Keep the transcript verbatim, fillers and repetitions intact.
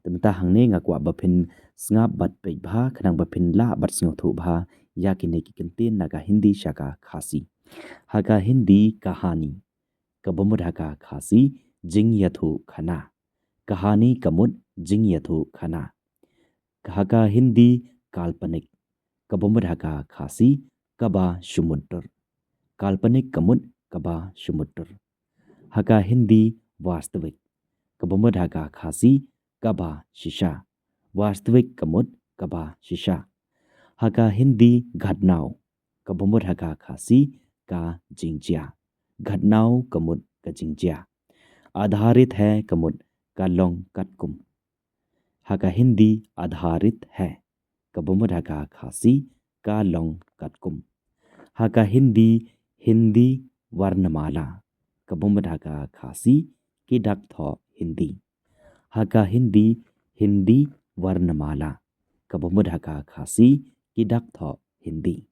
Te mynta hangne nga kwah ba phin sngap bad peit bha khnang ba phin lah bad sngewthuh bha ïa kine ki kyntien na ka Hindi sha ka Khasi. Ha ka Hindi kahani, kaba mut ha ka Khasi jingïathuhkhana. Kahani ka mut jingïathuhkhana. Ha ka Hindi काल्पनिक, kaba mut ha ka Khasi kaba shu mutdur. काल्पनिक ka mut kaba shu mutdur. Ha ka Hindi वास्तविक, kaba mut ha ka Khasi kaba shisha. वास्तविक ka mut kaba shisha. Ha ka Hindi घटनाओं, kaba mut ha ka Khasi ka jingjia. घटनाओं ka mut ka jingjia. आधारित है ka mut ka long katkum. Ha ka Hindi आधारित है, kaba mut ha ka Khasi ka long katkum. Ha ka Hindi, Hindi वर्णमाला, kaba mut ha ka Khasi ki dak thoh Hindi. Ha ka Hindi, Hindi वर्णमाला, kaba mut ha ka Khasi ki dak thoh Hindi.